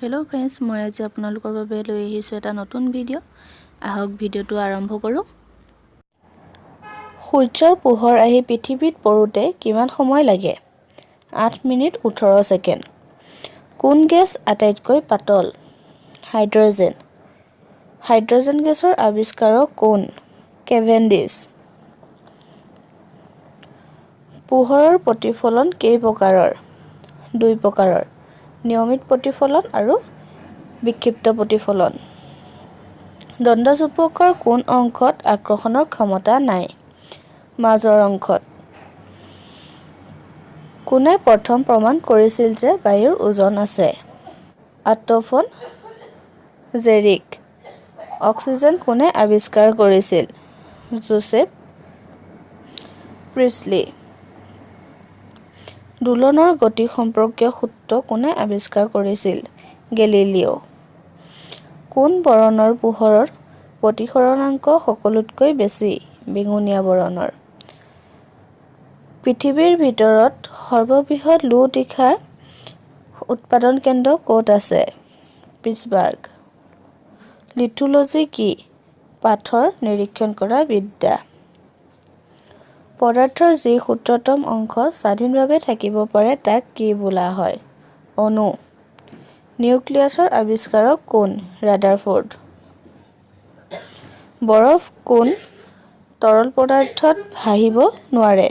Hello' friends, মই আজি আপোনালোকৰ বাবে লৈ আহিছোঁ এটা নতুন ভিডিঅ'। আহক, ভিডিঅ'টো আৰম্ভ কৰোঁ। সূৰ্যৰ পোহৰ আহি পৃথিৱীত পৰোঁতে কিমান সময় লাগে? 8 মিনিট 18 ছেকেণ্ড। কোন গেছ আটাইতকৈ পাতল? হাইড্ৰজেন। হাইড্ৰজেন গেছৰ আৱিষ্কাৰক কোন? কেভেণ্ডিছ। পোহৰৰ প্ৰতিফলন কেই প্ৰকাৰৰ? দুই প্ৰকাৰৰ, নিয়মিত প্ৰতিফলন আৰু বিক্ষিপ্ত প্ৰতিফলন। দণ্ডচুম্বকৰ কোন অংশত আকৰ্ষণৰ ক্ষমতা নাই? মাজৰ অংশত। কোনে প্ৰথম প্ৰমাণ কৰিছিল যে বায়ুৰ ওজন আছে? Auto' phone জেৰিক। অক্সিজেন কোনে আৱিষ্কাৰ কৰিছিল? জোচেফ প্ৰিষ্টলি। দোলনৰ গতি সম্পৰ্কীয় সূত্ৰ কোনে আৱিষ্কাৰ কৰিছিল? গেলিলিঅ'। কোন বৰণৰ পোহৰৰ প্ৰতিসৰণাংক সকলোতকৈ বেছি? বেঙুনীয়া বৰণৰ। পৃথিৱীৰ ভিতৰত সৰ্ববৃহৎ লো তীখাৰ উৎপাদন কেন্দ্ৰ ক'ত আছে? পিটছবাৰ্গ। লিথোলজি কি? পাথৰ নিৰীক্ষণ কৰা বিদ্যা। পদাৰ্থৰ যি ক্ষুদ্ৰতম অংশ স্বাধীনভাৱে থাকিব পাৰে, তাক কি বোলা হয়? অণু। নিউক্লিয়াছৰ আৱিষ্কাৰক কোন? ৰাডাৰফোৰ্ড। বৰফ কোন তৰল পদাৰ্থত ভাহিব নোৱাৰে?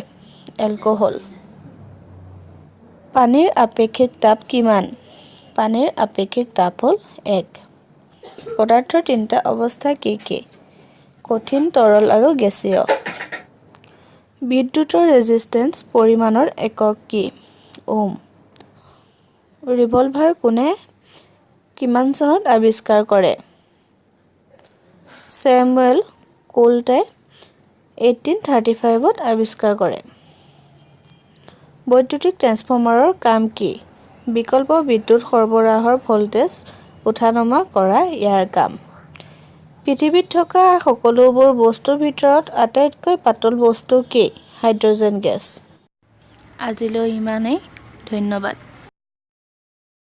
এলকহল। পানীৰ আপেক্ষিক তাপ কিমান? পানীৰ আপেক্ষিক তাপ হ'ল 1। পদাৰ্থৰ তিনিটা অৱস্থা কি কি? কঠিন, তৰল আৰু গেছীয়। বিদ্যুতৰ ৰেজিষ্টেন্স পৰিমাণৰ একক কি? ওম। ৰিভলভাৰ কোনে কিমান চনত আৱিষ্কাৰ কৰে? চেমুৱেল কোল্টে 1835ত আৱিষ্কাৰ কৰে। বৈদ্যুতিক ট্ৰেন্সফৰ্মাৰৰ কাম কি? বিকল্প বিদ্যুৎ সৰবৰাহৰ ভল্টেজ উঠা-নমা কৰা ইয়াৰ কাম। পৃথিৱীত থকা সকলোবোৰ বস্তুৰ ভিতৰত আটাইতকৈ পাতল বস্তু কি? Hydrogen gas. আজিলৈ ইমানেই, ধন্যবাদ।